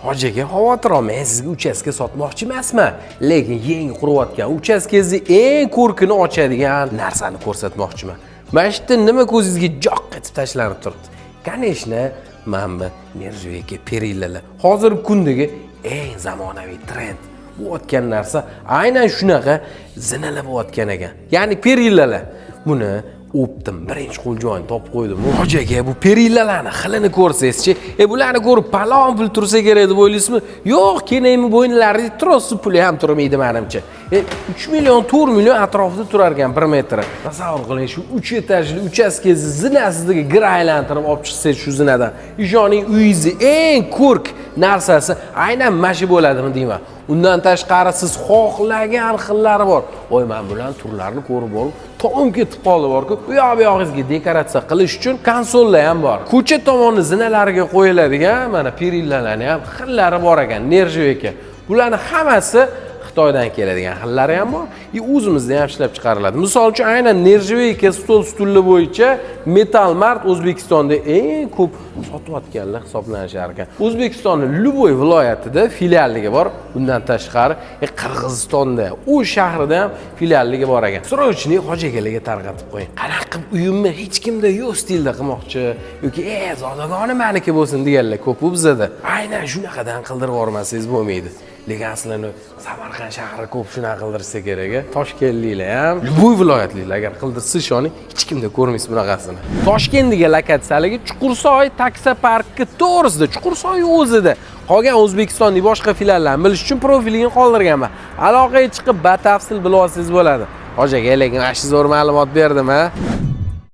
Hoji aka, xavotir olmang, sizga uchastka sotmoqchi emasman, lekin yangi qurayotgan uchastkangizni eng ko'rkini ochadigan narsani ko'rsatmoqchiman. Mana shu yerda nima ko'zingizga joq etib tashlanib turibdi? Конечно, mana bu нержавейка перила lar. Hozirgi kundagi eng zamonaviy trend bo'layotgan narsa aynan shunaqa zinalar bo'layotgan ekan. Ya'ni перила lar. Buni оптом birinchi qo'l joyini topib qo'ydim. Hoji aka, bu перила larni xilini ko'rsangizchi, bularni ko'rib palon pul tursa kerak deb o'ylaysizmi? Yo'q, kenaymi bo'ynilari trosi puli ham turmaydi menimcha. 3 million, 4 million atrofida turar ekan 1 metri. Tasavvur qiling, shu 3 etajli uchastkangizni zinasidagi gir aylantirib olib chiqsangiz shu zinadan. Ishoning, uyingizni eng ko'rk narsasi aynan mana shu bo'ladimi deyman. Undan tashqari siz xohlagan xillari bor. Voy, men bularni turlarini ko'rib borib, tog'im ketib qoldi borku. U yoq bu yog'ingizga dekoratsiya qilish uchun konsollar ham bor. Ko'cha tomoni zinalariga qo'yiladigan mana перила larni ham xillari bor ekan, нержавейка. Bularni hammasi Xitoydan keladigan xillari ham bor, и o'zimizda ham ishlab chiqariladi. Misol uchun, aynan нержавейка stol stullar bo'yicha Metal Mart O'zbekistonda eng ko'p sotayotganlar hisoblanishar ekan. O'zbekistonning любой viloyatida filialligi bor. Bundan tashqari, Qirg'izistonda, u shahrida ham filialligi bor ekan. Срочный hoji akalarga tarqatib qo'ying. Qanaqa qilib uyimni hech kimda yo'q stilda qilmoqchi yoki zodagoni maniki bo'lsin deganlar ko'p u bizada. Aynan shunaqadan qildirib yubormasangiz bo'lmaydi. Lekin aslini Samarqand shahri ko'p shunaqa qildirsa kerak, a. Toshkentliklar ham, любой viloyatliklar agar qildirsa, ishoning, hech kimda ko'rmaysiz bunaqasini. Toshkentdagi lokatsiyaligi Chuqursoy taksoparki to'g'risida, Chuqursoy o'zida. Qolgan O'zbekistonning boshqa filiallarini bilish uchun profiligini qoldirganman. Aloqaga chiqib batafsil bilib olsangiz bo'ladi. Hoji aka, lekin mana shu zo'r ma'lumot berdim, a.